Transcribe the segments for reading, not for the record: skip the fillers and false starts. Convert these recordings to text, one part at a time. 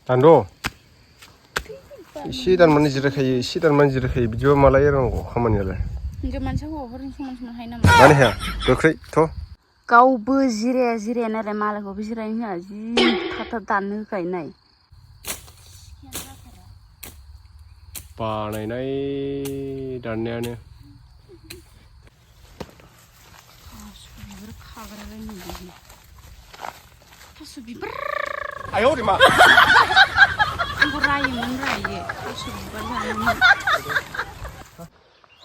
दानद' एसे दानमाने जिरायखायो एसे दानमाने जिरायखायो बिदिबा मालाय एरनांगौ खामानियालाय हिनजाव मानसिया हौवाफोरजों समान समान हायो नामा मानो हाया गोख्रै थ' गावबो जिराया नालाय मालायखौबो जिरायनो होआ जि थाब दाननो होखायो नाय बानायनाय दाननायानो थास' बिबार आयौ रे मा आंखौ रायोमोन रायो थास' बिबार जानानै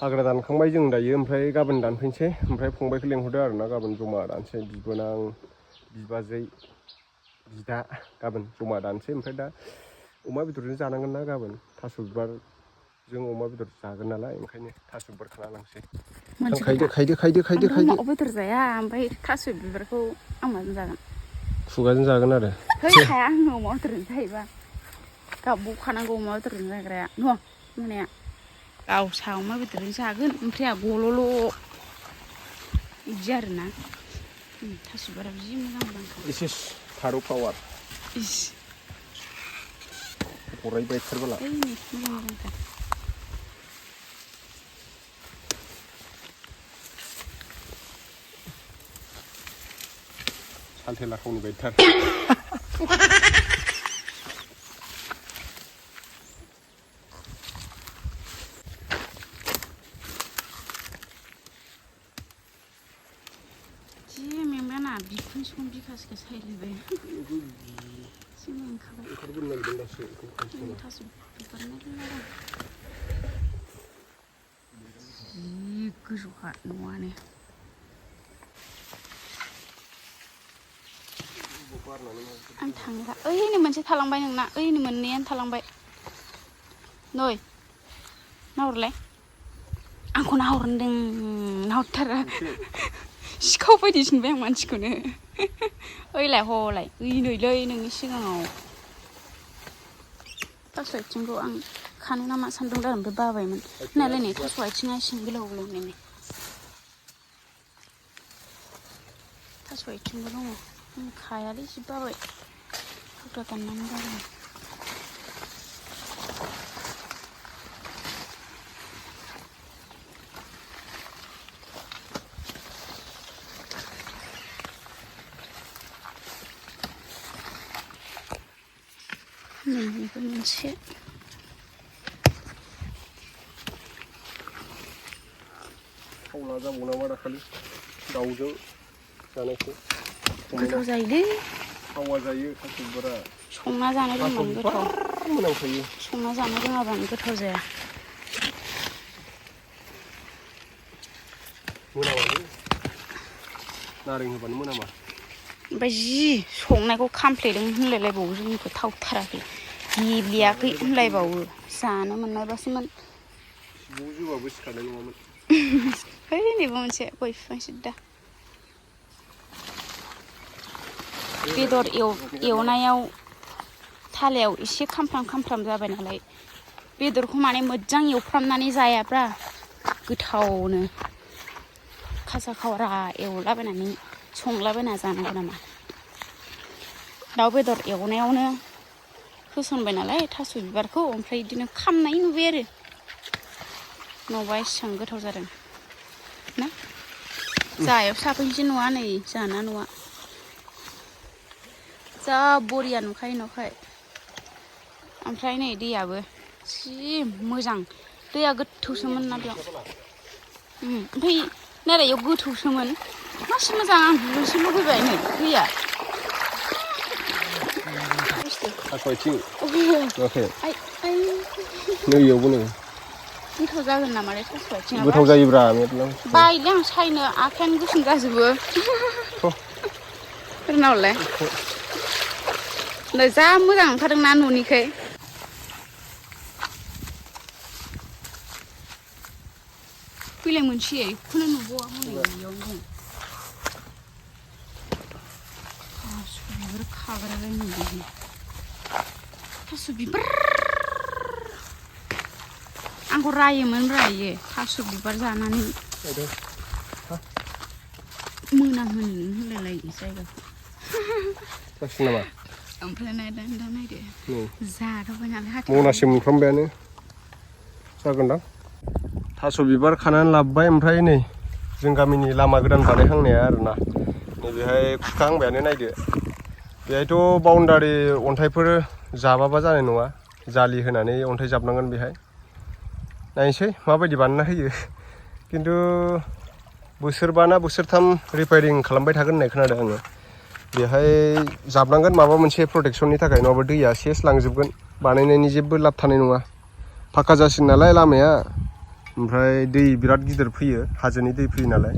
हाग्रा दानखांबाय जों दायो ओमफ्राय गाबोन दानफैनोसै ओमफ्राय फंबायखौ लेंहरदो आरोना गाबोन जमा दानसै बिबोनां बिबाजै बिदा गाबोन जमा दानसै ओमफ्राय दा अमा बेदरजों जानांगोन ना गाबोन थास' बिबारजों अमा बेदर जागोन नालाय ओंखायनो थास' बिबार खाना लांसै खायदो अमा बेदर जाया ओमफ्राय थास' बिबारखौ आं माजों जागोन खुगाजों जागोन आरो है हाया आङो अमा बेदरजों जायोबा गाव बखानांगौ अमा बेदरजों जाग्राया न' मोनाया गाव सा अमा बेदरजों जागोन ओमफ्राय आहा गल'ल' बिदि आरोना थास' बिबाराबो जि मोजां मोजांखा एसे फारौ फ्लावार इस गरायबायथारबोला ओइ नै मोजां मोजांखा सालथेला खावनि बायदिथार बिखुं बिखासखौ सायलायबाय जि मेंखाबाय थास' बिबार मेरला जि गोजौखा न'आनो आं थांला ओइनो मोनसे थालांबाय नोंना ओइनो मोननैयानो थालांबाय नै नाहरलाय आंखौ नाहरदों नाहरथारा सिखाव बायदिसो नुबाय आं मानसिखौनो ओइलाय हलाय ओइ नैलै नोंनि सिगाङाव थास' आथिंखौ आं खानो नामा सान्दुं दा ओमफ्राय बाबायमोन नालाय नै थास' आथिङा एसे गोलाव गोलाव नै थास' आथिंबो दङ आं खायालै जि बाबाय हाग्रा दाननानै बाबाय बेबो मोनसे थावला जाबाव नामा दाखालि दाउजों जानायखौ गोथाव जायोलै थावा जायो थास' बिबारा संना जानो रोंबानो गोथाव मोनामखायो संना जानो रोङाबानो गोथाव जाया मोनामालै नारें होबानो मोनामा ओमफ्राय जि संनायखौ खामफ्लेदों होनलायलायबावो जोंनिखौ थावथाराखै गेब्लेयाखै होनलायबावो जानो मोननायबासोमोन सिबुं जोबाबो सिखारनाय नङामोन है नैबो मोनसे गय बिफां सिद्दा बेदर एवनायाव थालायाव एसे खामफ्राम जाबाय नालाय बेदरखौ माने मोजां एवफ्रामनानै जायाब्रा गोथावनो खासा खावरा एवलाबायनानै संलाबायना जानांगौ नामा दाउ बेदर एवनायावनो होसनबाय नालाय थास' बिबारखौ ओमफ्राय बिदिनो खामनाय नुबाय आरो नङाबा एसेबां गोथाव जादों ना जायाव साफैनोसै न'आ नै जाना न'आ जा बरिया नुखायो न'खाय ओमफ्राय नै दैयाबो जि मोजां दैया गोथौसोमोन ना बेयाव ओमफ्राय नालाय इयाव गोथौसोमोन मासि मोजां आं दुगैनोसो लुबैबाय नै दैया थास' आथिं नुवाखै नै इयावबो नै गोथाव जागोन नामालै थास' आथिङाबो गोथाव जायोब्रा मेरला बायोलै आं सायनो आखायानो गुसुं जाजोबो फोरनावलाय नै जा मोजां ओंखारदोंना न'निखै फैलाय मोनसे बेखौनो नुबावा हनै इयावनो दं थास' बिबार खाग्रालाय नुबाय थास' बिबार आंखौ रायोमोन रायो थास' बिबार जानानै मोनामहोनो होनलायलायो जायगाखौ जासिगोन नामा ओमफ्राय नायदो नै जाथ'बाय नालाय हाथायाव मनासे मोनफ्रामबायानो जागोनदां थास' बिबार खानानै लाबोबाय ओमफ्राय नै जों गामिनि लामा गोदान बानायहांनाया आरोना नैबेहाय खुरखाहांबायानो नायदो बेहायथ' बाउन्डारि अन्थाइफोर जाबाबा जानाय नङा जालि होनानै अन्थाइ जाबनांगोन बेहाय नायनोसै माबायदि बानायना होयो खिन्थु बोसोरबा ना बोसोरथाम रिपेयारिं खालामबाय थागोन होननाय खोनादों आङो बेहाय जाबनांगोन माबा मोनसे प्रटेक्सननि थाखाय नङाबा दैया सेस लांजोबगोन बानायनायनि जेबो लाब थानाय नङा फाक्का जासिगोन नालाय लामाया ओमफ्राय दै बिराद गिदिर फैयो हाजोनि दै फैयो नालाय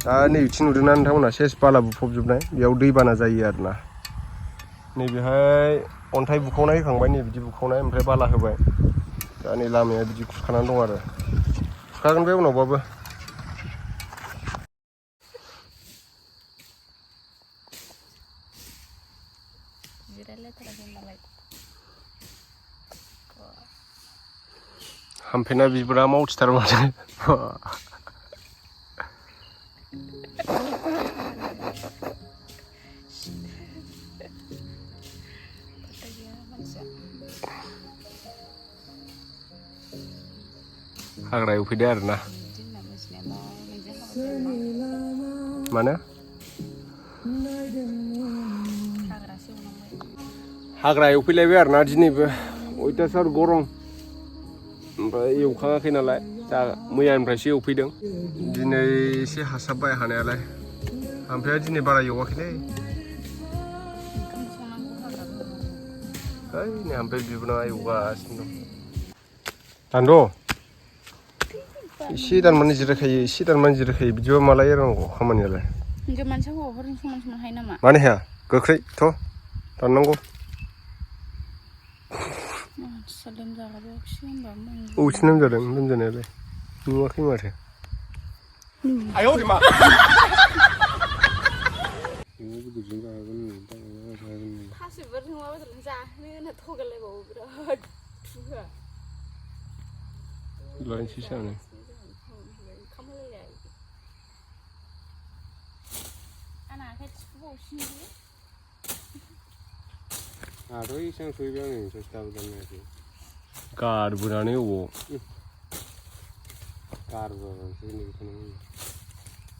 दा नैबिथिं नुदोंना नोंथांमोना सेस बाला बुफबजोबनाय बेयाव दैबाना जायो आरोना नैबेहाय अन्थाइ बुखावनाय होखांबाय नै बिदि बुखावनाय ओमफ्राय बाला होबाय दा नै लामाया बिदि खुरखानानै दं आरो खुरखागोन बे उनावबाबो हामफेना बिबोरा मावथिथार माथो हाग्रा एवफैदो आरोना मानो हाग्रा एवफैलायबाय आरोना दिनैबो अयथासार गरम ओमफ्राय एवखाङाखै नालाय दा मैयानिफ्रायसो एवफैदों दिनै एसे हासाबबाय हानायालाय ओमफ्राय दिनै बारा एवाखैलै है नै ओमफ्राय बिबोनाङा एवगासिनो दं दान्द' एसे दानमाने जिरायखायो एसे दानमाने जिरायखायो बिदिबा माला एरनांगौ खामानियालाय हिनजाव मानसिया हौवाफोरजों समान समान हायो नामा मानो हाया गोख्रै थ' दाननांगौ अबेसो लोमजादों लोमजानायालाय नुवाखै माथो थास'बिबारजों अमा बेदरजों जाहोनो होनना थगायलायबावो बिराद थुहोआ लायनोसै सानो आंना आखाइ थिफुबावसिनोसै आंहाथ' एसेबां सहैबाय आङो ससे दाबो दाननायाखै गारबोनानै अबाव गारबोआबासो नोंखौनो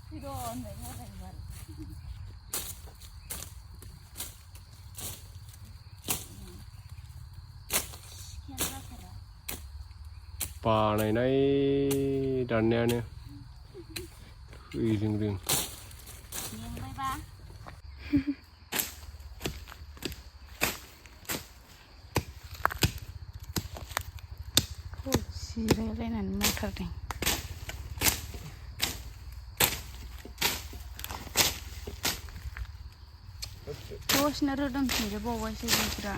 फैद' होनबाय थाबाय बानायनाय दाननायानो फैदों रों मेंबायबा जिरायलायनानै मावथारदों दसेनो रोदोमफिनजोबबावबायसो बिसोरा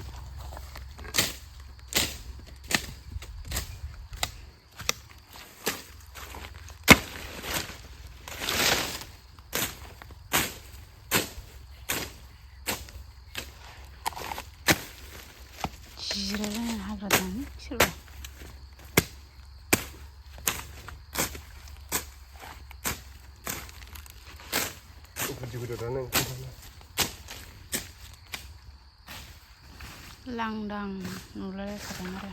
जिरायलायनानै हाग्रा दानो सोरबा लांदां नुलायलायखादों आरो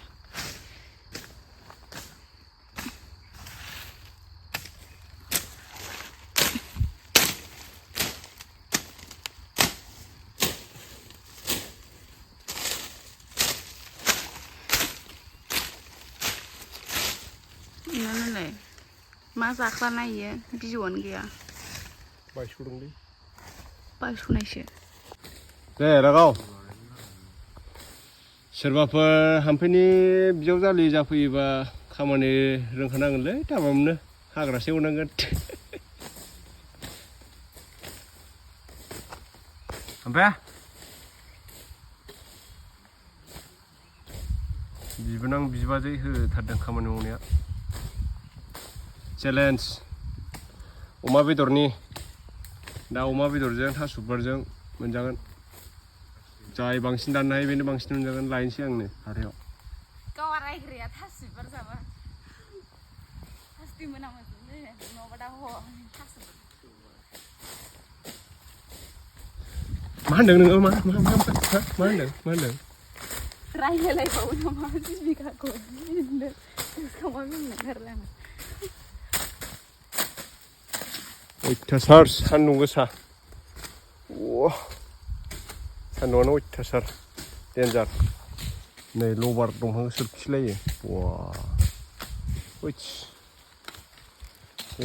नालाय मा जाख्लाना इयो बिजौआनो गैया बायस'दोंलै बायस'नायसो दे रागाव सोरबाफोर हामफेनि बिजावजालि जाफैयोबा खामानि रोंखानांगोनलै दामामनो हाग्रासो एवनांगोन ओमफ्राय बिबोनां बिबाजै होथारदों खामानि मावनाया चेलेन्ज अमा बेदरनि दा अमा बेदरजों थास' बिबारजों मोनजागोन जाय बांसिन दाननो हायो बेनो बांसिन मोनजागोन लायनोसै आंनो हाथायाव गावा रायग्राया थास' बिबार जाबा हासुदै मोनामोसै नङाबा दा थास' मा होनदों नोङो मा होनदों रायलायलायबावो नामा जिबिकाखौ बिदिनो गोसोखांबा मिनिथारो आं अयथासार सान्दुं गोसा सान्दुंआनो अयथासार देन्जार नै लबार दंफां सोरखिलायो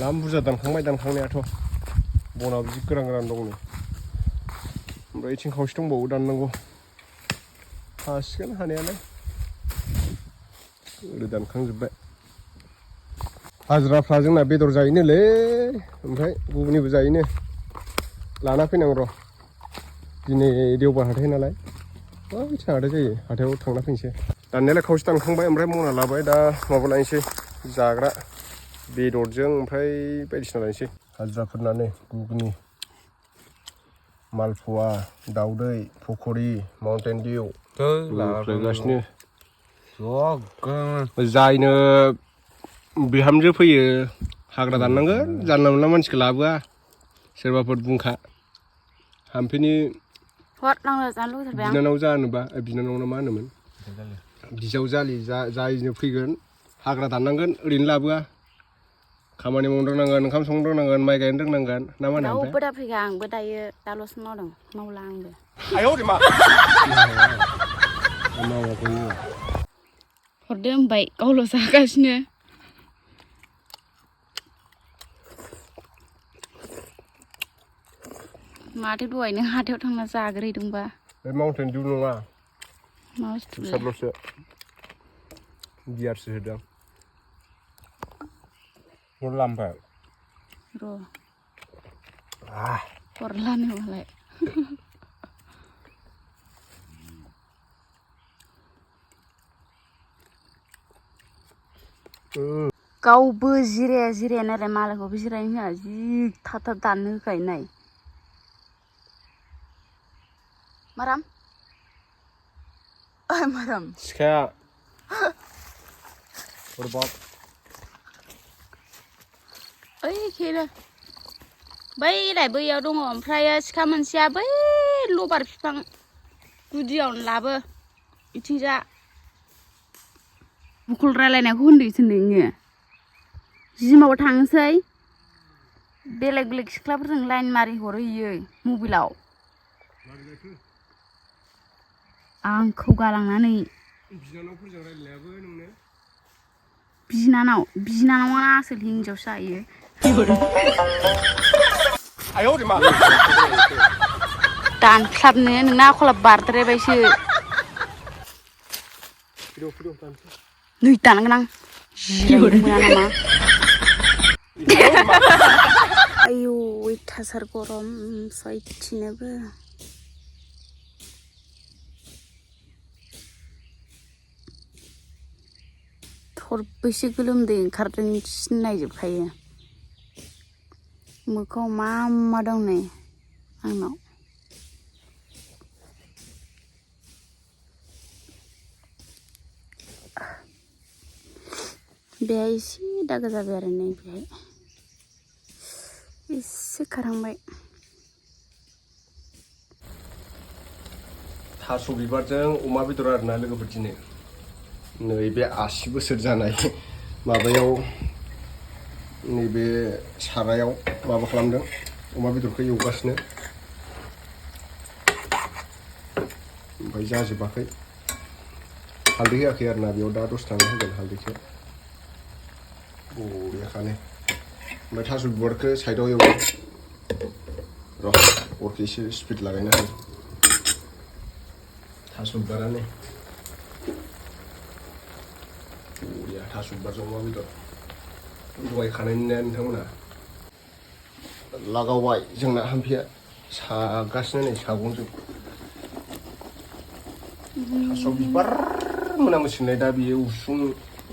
लाम बुरजा दानखांबाय दानखांनायाथ' बनाबो जि गोरान दं नै ओमफ्राय इथिं खावसे दंबावो दाननांगौ हासिगोन हानायालाय ओरै दानखांजोब्बाय हाजिराफ्रा जोंना बेदर जायोनोलै ओमफ्राय गुबुननिबो जायोनो लाना फैनांगौ र' दिनै देवबार हाथाय नालाय बेथिं हाथाय जायो हाथायाव थांना फैनोसै दाननायालाय खावसे दानखांबाय ओमफ्राय मना लाबाय दा माबा लायनोसै जाग्रा बेदरजों ओमफ्राय बायदिसिना लायनोसै हाजिराफोरना नै गुगुनि मालपुवा दाउदै पक'रि माउन्टेन दिउ लागासिनो जायनो बिहामजो फैयो हाग्रा दाननांगोन जानला मोनला मानसिखौ लाबोआ सोरबाफोर बुंखा हाम्फेनि बिनानाव जानोबा बिनानाव ना मा होनोमोन बिजावजालि जायनो फैगोन हाग्रा दाननांगोन ओरैनो लाबोआ खामानि मावनो रोंनांगोन ओंखाम संनो रोंनांगोन माइ गायनो रोंनांगोन ना मा होनो रावबो दा फैगा आंबो दायो दाल'सो मावदों मावला आंबो हरदो होनबाय गावल' जागासिनो माथो दहायनो हाथायाव थांना जाग्रोहैदोंबा बे माउन्टेन दिउ नङा मा बुस्थु फिसाल'सो बियारसो होदों हरला ओमफ्राय र' हरलानो मालाय गावबो जिराया नालाय मालायखौबो जिरायनो होआ जि थाब थाब दाननो होखायो नाय माराम माराम सिखाया हरबाब ओइ खेरो बैलाय बैयाव दङ ओमफ्राय सिखा मोनसेया बै लबार बिफां गुदियावनो लाबो इथिंजा बुखुल रायलायनायखौ होनदोंसो नोङो जिमाव थांसै बेलेग सिख्लाफोरजों लाइन मारि हरो इयो मबाइलाव आंखौ गालांनानै बिनानावफोरजों रायलायाबो नोंनो बिनानावा आसोल हिनजावसा इयो दानख्लाबनो नोंना आखला बारद्रायबायसो नै दानगोन आं जिरायनो मोना नामा आयौ अयथासार गरम सयथिनोबो थरबैसे गोलोमदै ओंखारदों सिनायजोबखायो मोखाङाव मा दं नै आंनाव बेहाय एसे दागा जाबाय आरो नै बेहाय एसे खारहांबाय थास' बिबारजों अमा बेदर आरोना लोगोफोर दिनै नैबे 80 बोसोर जानाय माबायाव नैबे सारायाव माबा खालामदों अमा बेदरखौ एवगासिनो ओमफ्राय जाजोबाखै हालदै होआखै आरोना बेयाव दा दसे थांना होगोन हालदैखौ बरियाखानो ओमफ्राय थास' बिबारखौ साइडआव एवो र' अरखौ एसे स्पिड लागायना हो थास' बिबारानो बरिया थास' बिबारजों अमा बेदर दहाय खानायनिना नोंथांमोना लागावबाय जोंना हाम्फिया सागासिनो नै सागंजों थास' बिबार मोनामोसिनाय दा बियो उसुं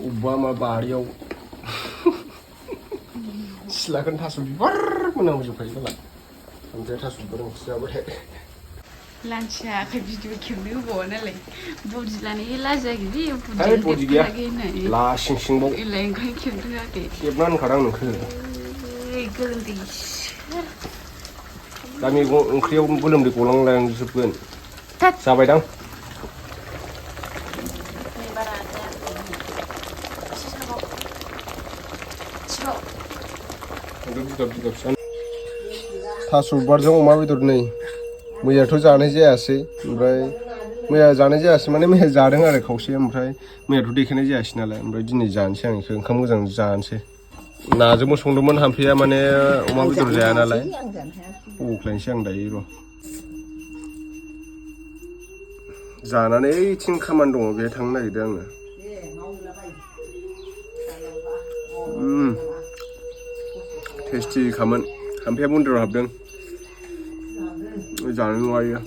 अबेबा मा बारियाव सिलाखौनो थास' बिबार मोनामजोबखायो नालाय ओमफ्राय थास' बिबार ओंख्रि जाबाथाय लान्चिया आखाइ भिडिअ खेबनो होबावा नालाय बडि लानाय लाजियाखै बे बडि गैया ला सिंबाव एलाय ओंखायनो खेबनो होआखै खेबना होनखादों आं नोंखौ गोलोमदै दा मैगं ओंख्रियाव गोलोमदै गलांलांजोबगोन जाबायदां थास' बिबारजों अमा बेदर नै मैयाथ' जानाय जायासै ओमफ्राय मैया जानाय जायासै माने मैया जादों आरो खावसे ओमफ्राय मैयाथ' देखायनाय जायासै नालाय ओमफ्राय दिनै जानोसै आं बेखौ ओंखाम गोजां जानोसै नाजोंबो संदोंमोन हाम्फेया माने अमा बेदर जाया नालाय बख्लायनोसै आं दायो र' जानानै ओइथिं खामानि दङ बेहाय थांनो नागिरदों आङो टेस्टि खामोन हाम्फेया मन्दिराव हाबदों जानो नुवायो